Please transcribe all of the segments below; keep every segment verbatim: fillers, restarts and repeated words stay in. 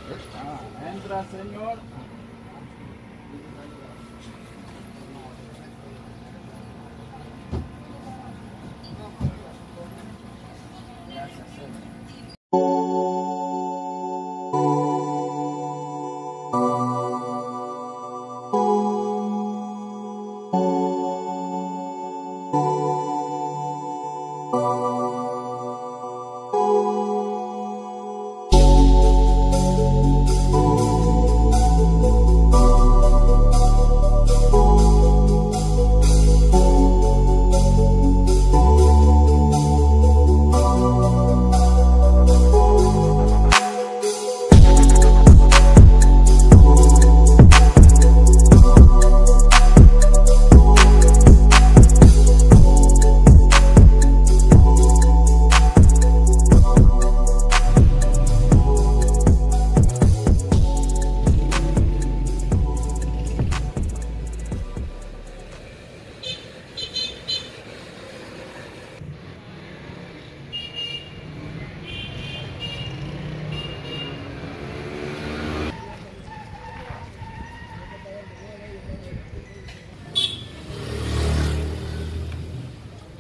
Ah, entra, señor. Gracias, señor.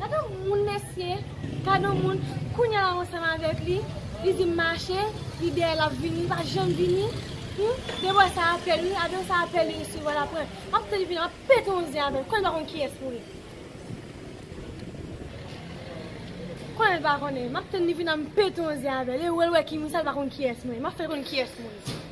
Gade yon moun, mesye. Gade yon moun. Kounye a la, m ansanm avèk li. Li di m mache. Li dèyè l ap vini. Li pa janm vini. Hmm? Depi sa apèl li, adan sa apèl li resevwa l ap pran. M ap tann li vini, m ap pete yon zen avè l. Konnen l pa konn kiyès mwen ye. Konnen l pa konnen. M ap tann li vin, m pete yon zen avè l. E wè l wè ki moun sa, l pa konn kiyès mwen ye. M ap fè l konn kiyès mwen ye.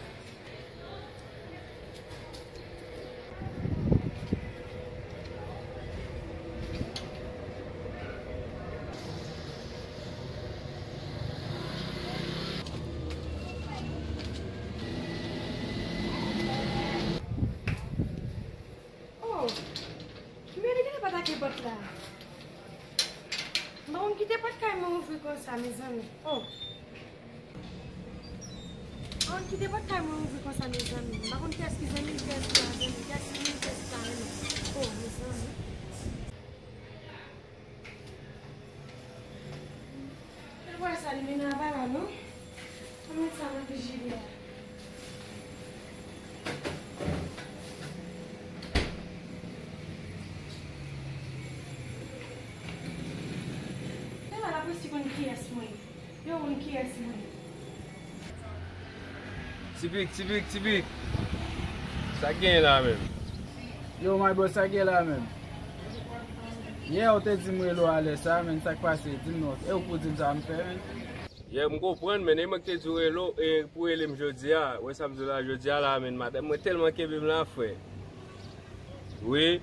Oh, ki mèt genlè pa take pòt la? M pa konn kite pòt kay mwen ouvri konsa, mezanmi. Oh. M pa konn kite pòt kay mwen ouvri konsa, mezanmi. M pa konn kiyès ki zanmi m, kiyès ki pa zanmi, kiyès ki renmen, kiyès ki pa renmen. Oh, mezanmi. Mwen wè sa li mennen anba la, non? Mwen met sa nan vijilye a. Devan l ap resi konn kiyès mwen ye. Yo konn kiyès mwen ye. Tipik, tipik, tipik. Sa k genyen la menm? Yo, my boy, sa k genyen la, menm? Yè, ou te di m rele w alè sa, menm sa k pase? Di m non. E ou k pou di m sa m fè, menm? Yè, m konprann, menm e mwen k te di w rele w, e pou rele m jodi a. Wè sa m di w la, jodi a la, menm madanm mwen tèlman kenbe m la, frè. Wi.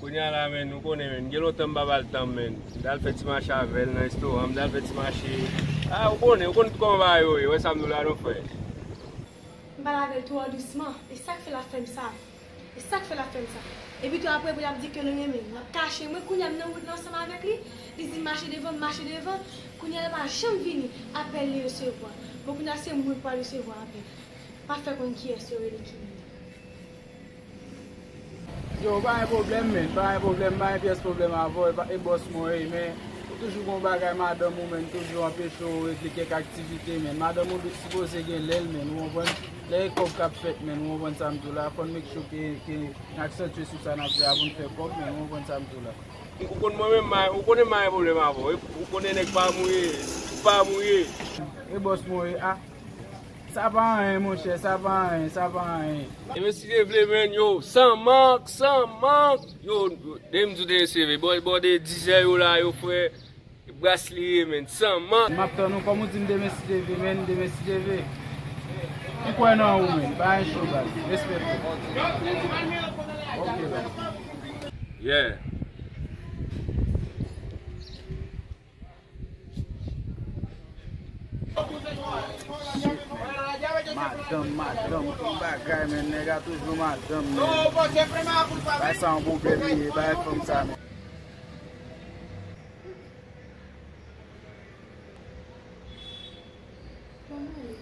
Kounye a la, menm, ou konnen, menm, gen lontan m pa ba l tan m, menm. M t al fè ti mache avè l nan restoran, m t al fè ti mache. A, ou konnen, ou konn kòman bagay yo ye, wè sa m di w la non, frè. M pale avè l twò dousman, e sa k fè l ap fè m sa. E sa k fè l ap fè m sa. Epi tou apre, pou l ap di ke l renmen m, l ap kache mwen, kounye a m nan wout la ansanm avèk li, li di m mache devan, m mache devan, kounye a l pa janm vini, apèl li resevwa. Bon, kounye a se mwen k pral resevwa apèl. Pa fè konn kiyès yo rele ki moun. Yo, pa gen pwoblèm, menm, pa gen pwoblèm, pa gen pyès pwoblèm avè w, e pa, e bòs mwen w ye, men ou toujou gon bagay madanm ou, menm, toujou anpeche w regle kèk aktivite, menm. Madanm ou sipoze gen lè l, menm, ou konprann? Lè e kòb k ap fèt, menm, ou konprann sa m di w la, fò n make sure ke, ke n aksantye sou sa n ap fè a pou n fè kòb, menm, ou konprann sa m di w la. Ou konn mwen menm, ma-, ou konnen m pa gen pwoblèm avè w, ou konnen nèg pa mouye, pa mouye. E bòs mwen w ye, a. Sa pa anyen, monchè, sa pa anyen, sa pa anyen. E mesye vle, menm, yo, san mank, san mank. Yo, yo, demen m di w demen se vre. Bò, bò de dizè yo la, yo, frè. Bras li ye, menm, san mank. M ap tann ou, kòm ou di m demen si Dye vle, menm, demen si Dye vle. M kwè nan ou, menm. Pa gen cho, baz. Respè, frè. Ok, baz. Yeah. Shit, man. Madanm, madanm, tout bagay, men nèg a toujou madanm, men. Bay sa yon pwoblèm li ye, bay fanm sa, men. Kòman ye?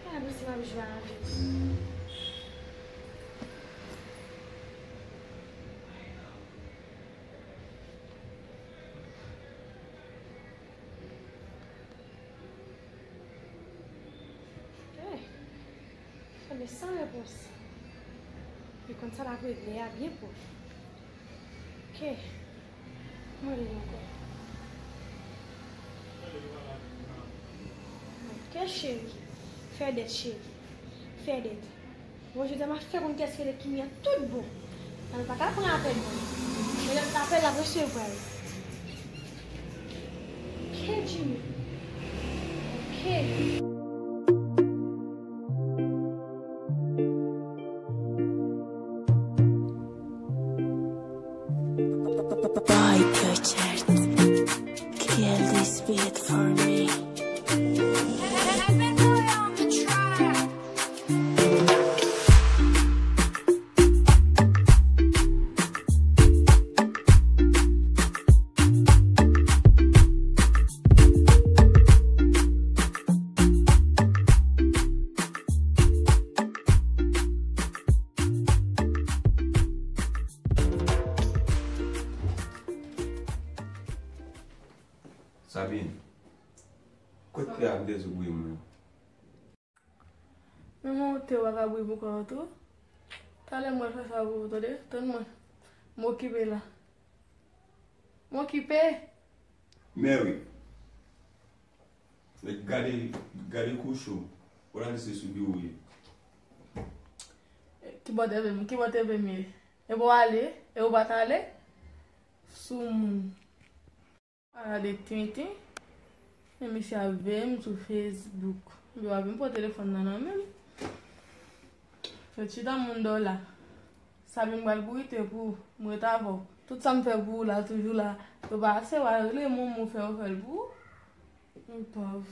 Pa gen si m ap jwe avè l. San repons. Li konn sa l ap regle a byen pwòp. Ok. Mwen li ankò. Ok, cheri. Fè dèt, cheri. Fè dèt. Bon, jodi a m ap fè konn kiyès ki rele Kimi an tout bon. Nan l pa ka pran apèl mwen. Men lè l t apèl, l ap resevwa l. Ok, Jimmy. Ok. Boy Project, kill this beat for me. Sabine, kote a m te di w bouyi mwen? Menm ou te w pa ka bouyi pou kò w tou. Talè mwen fè sa pou ou, tande? Tann mwen. M okipe la. M okipe. Mary. Gade, gade kou cho. Ou la di se sou biwo w ye. Ki bò te vle m, ki bò te vle m ye? E pou w ale, e ou pa t ale? Soumoun. Ala de tintin. Men misye ap veye m sou Facebook. Yo ap vin pran telefòn nan nan men m. Fè chita moun dò la. Sa vin pral bourite pou ou. M ret avè w. Tout sa m fè pou ou la, toujou la. Yo pa ase, w a regle moun, moun fè yo fè l pou ou. Yon pòv.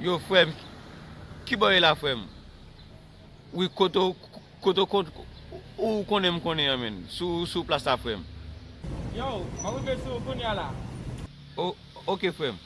Yo, frè m, ki bò w ye la, frè m? Wi, kote w, kote w kon-, ou konnen m konnen an, menn. Sou, sou plas la, frè m. Yo, m ap rive sou kounye a la. O, oke, frè m.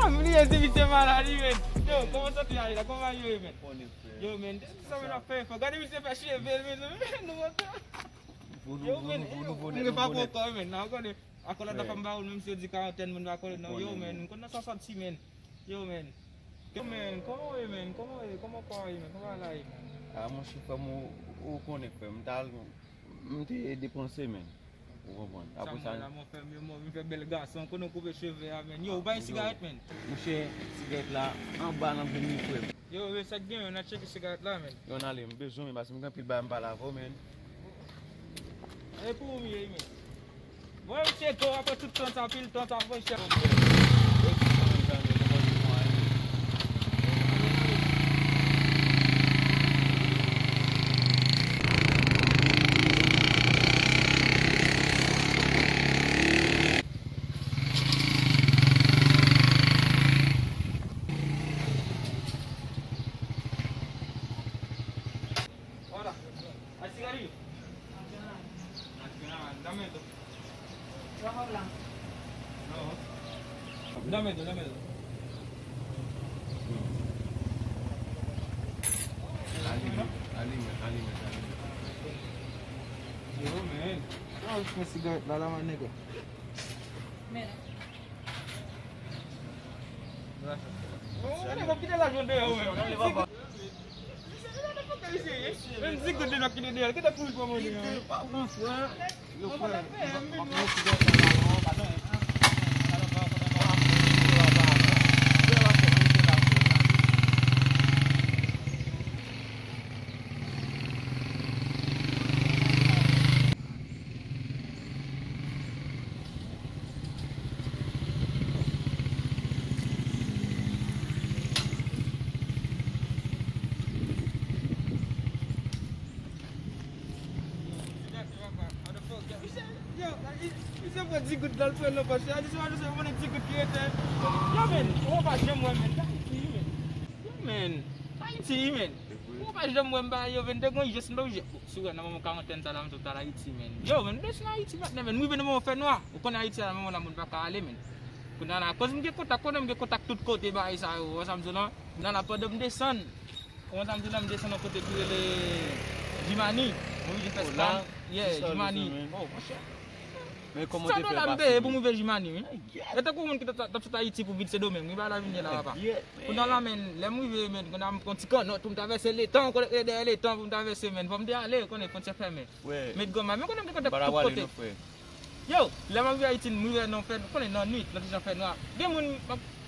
Ah, m bliye si misye malad, wi, men. Yo, kòman sante a ye la? Kòman yo ye, men? Yo, men, sa men ap fè efò. Gade misye fè cheve l, men, nou kontan. Yo, men, yo, m gen pa pran kò, men, nan konnen. Akò lòt la fè m ba ou, menm si yo di karantèn, moun pa konnen, non, yo, men, m konn nan sa sòti, men. Yo, men. Yo, men, kòman w ye, men? Kòman w ye? Kòman kò a ye, men? Kòman bagay la ye, men? A, monchè, frè m, ou, ou konnen, frè m, m t al, m te depanse, men. Ou konprann? Apre sa, la, mon frè m, yo, mò, vin fè bèl gason, konnen w koupe cheve a, men. Yo, ou bay sigarèt, men? Monchè, sigarèt la, anba nan vin li, frè m. Yo, yo, sa k gen, yo, n a tcheke sigarèt la, men. Yo, n ale, m bezwen, men, paske m gen anpil bagay m pale avè w, men. E pou ou m ye, men. Bon, misye, to, apre tout tan sa, pil tan sa, fè chè. Voilà. Ay, sigarèt. Dame dos. Dame dos, dame dos. Alime, alime, alime, alime. Yo, man. Yo, mwen sigarèt la, la, my nigga. Menm di gout de n ap kite deyò l, kite pou l pran manje a. Yo, frè, m ap pran yon sigarèt la, la, la. Yo, misye pran di goud la l fè nan pòch la, misye pa bezwen konnen di goud ki rete. Yo, men, ou pa janm wè, men, Ayiti, men. Yo, men, Ayiti, men. Ou pa janm wè m ba yo, men, te gon jès m te oblije. Sou wè nan moman karantèn sa la, m sot al Ayiti, men. Yo, men, m desann Ayiti, patnè, men. M rive nan moman fènwa. Ou konnen Ayiti a, nan moman la, moun pa ka ale, men. Kounye a la, akoz m gen kontak, konnen m gen kontak tout kote, bagay sa yo, wè sa m di w lan. Kounye a la, pandan m desann, wè sa m di w lan, m desann yon kote ki rele Jimani. M oblije fè skan. Yeah, Jimani. Oh, monchè. San dola m peye pou m rive Jimani, wi. E tankou moun ki t ap sot Ayiti pou vin Sendomeng, wi, bagay la vin ye la, papa. Kounye a la, men, lè m rive, men, kounye a m pran ti kannòt pou m travèse letan, konnen dèyè letan pou m travèse, men. Fò m te ale, konnen fwontyè fèmen. Met gòm a, men konnen m gen kontak tout kote. Yo, lè m ap rive Ayiti, m rive nan fè, konnen nan nwit, nan ti jan fènwa. Gen moun,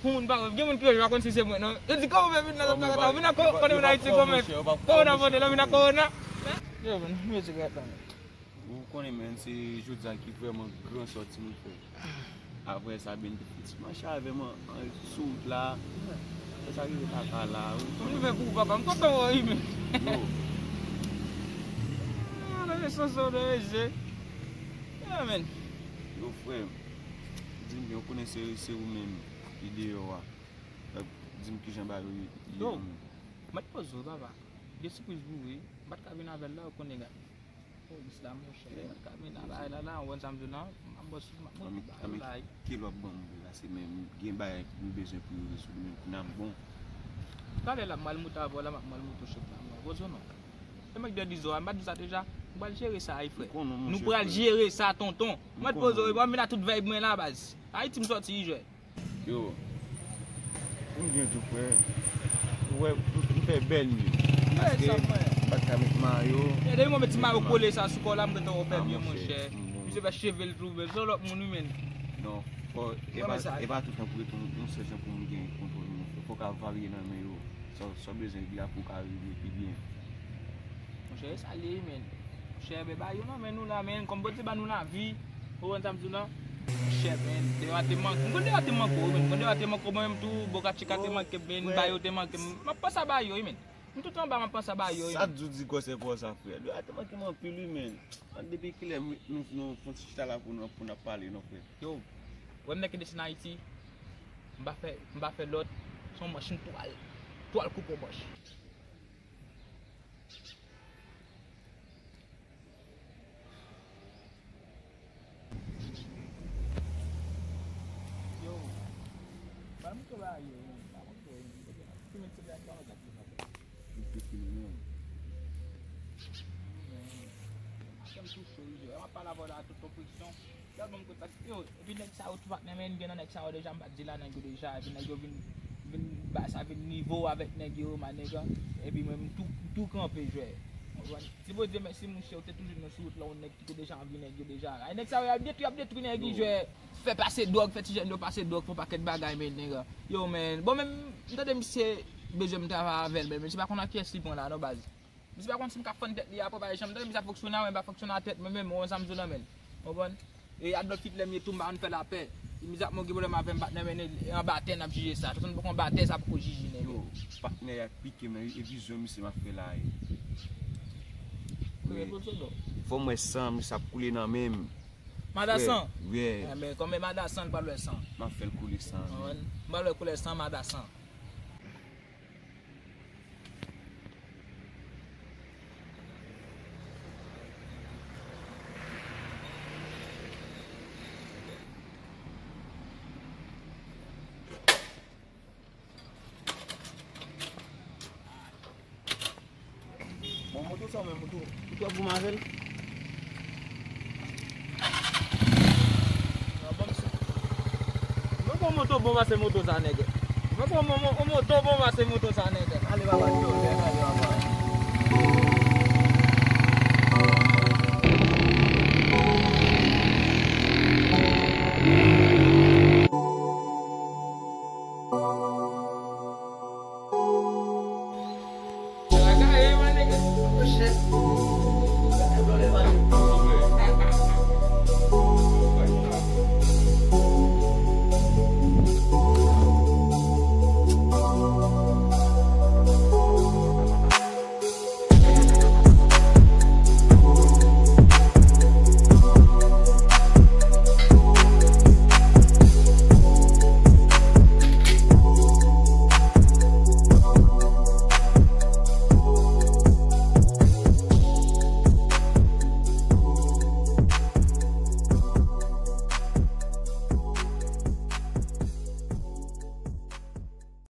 pou moun pa wè m, gen moun ki yo pa konn si se mwen, non. Yo di, "Kòman w fè vin la, la, la, vin ak kòwona, vin Ayiti, kòman?" Kòwona pote, lè vin ak kòwona. Yo, men, mwen se gata. Ou konnen, men, se jodi a ki vrèman gran sòti mwen fè. Apre sa, ben, ti manch avè m an, an, sou wout la. Apre sa, rive kaka la, wi. Mwen fè pou ou, papa, m kontan wè w, wi, men. Yo. Ah, nan lesansan w nan reze. Yeah, man. Yo, frè m. Di m byen, ou konnen se, se ou menm ki deyò a. Di m kijan bagay yo ye. Yo, m ap poze w, papa. Gen sipriz pou ou, wi. M pa t ka vin avè l la, ou konnen, gad. Oh, Islam, monchè, m pa t ka vin avè l la, la, ou konn sa m di w lan, m ap bò sou, m ap monte bagay la. Ki lè w ap ban m la, se men gen bagay m bezwen pou yo rezoud, men kounye a m bon. Talè la, m pral monte avè w la, m ap, m pral monte chèf la, m ap poze w non. E mèk de dizo a, m pa t di w sa deja? M pral jere sa, wi, frè. Nou pral jere sa, tonton. M ap poze w, wi, m vin a tout vibe mwen la, baz. Ayiti m sòti, wi, jwè. Yo, pou m byen di w, frè, ou wè, m, m fè bèl wi. Paske m pa t ka met mayo. E depi mwen met ti mayo kole sa sou kò w la, m gentan wè w fè byen, monchè. Misye fè cheve l tou bèl. Se yon lòt moun, wi, men. Non, fò, e pa, e pa toutan pou rete yon, yon sèl jan pou moun gen kontwòl, non. Fò w ka varye nan men yo. Sa w, sa w bezwen regle a pou w ka regle pi byen. Monchè, e sa l ye, men. Monchè, men ba yo nan men nou la, men. Kòm Bondye ba nou lavi, ou konn sa m di w lan? Monchè, men, deyò a te manke. M konn deyò a te manke w, men. M konn deyò a te manke w, mwen menm tou, Boca Chica te manke m, men, ba yo te manke m. M ap panse a ba yo, wi, men. M tout anba, m ap panse a ba yo, wi, men. Sa Djou di gwosè pa w sa, frè. Deyò a te manke m anpil, wi, men. Depi kilè nou, nou, nou fè yon ti chita la pou nou, pou n ap pale, non, frè? Yo, wè m nèk ki desann Ayiti, m pa fè, m pa fè lòt, se yon manch m twal, twal koupe yon manch. Yo, ba m tou la, yo, ba m tou, yo, ki men ti bèk la, yo, ki men. Kè m tou cho, wi, yo, m ap pale avè w la, tout yon presyon. Yo, ban m kontak, yo, epi nèg sa yo tou patnè, men, gen nan nèg sa yo deja, m pa t di la nèg yo deja, epi nèg yo vin, vin ba sa vin nivo avèk nèg yo, my nigga. Epi mwen, m tou, m tou kanpe, jwè. Ou konprann? Di Bondye mèsi, monchè, ou te toujou nou sou wout la, yon nèg ki te deja anvi nèg yo deja. Ay, nèg sa yo, y ap detwi, y ap detwi nèg yo, jwè. Fè pase dwòg, fè ti jèn yo pase dwòg, fè yon pakèt bagay, men, nèg. Yo, men, bon, men, m tande misye bezwen m travay avè l, men, misye pa konn ak kiyès li pran la, non, baz. Misye pa konn si m ka fann tèt li a, papa, e janm tande misye ap fonksyone a mwen, m pa fonksyone a tèt mwen menm, ou konn sa m di w lan, men. Ou konprann? E Adolf Hitler m ye tou, m pa konn fè lapè. Imediatman w gen pwoblèm avè m, patnè, men, e anba tè n ap jije sa. Tout moun poko anba tè, sa poko jije, nèg. Yo, patnè a pike, men, e vizyon misye m ap fè la, e. Wi. Fò m wè san, misye ap koule nan men m. Madasan? Wi. Enben, kòm e madasan, l pral wè san. M ap fè l koule san. Ou konprann? M pral wè koulè san madasan. Ou twò gou m avè l. Mwen pran moto bon pase moto sa, nèg. Mwen pran mo- mo- moto bon pase moto sa, nèg. Ale, papa, ale, papa.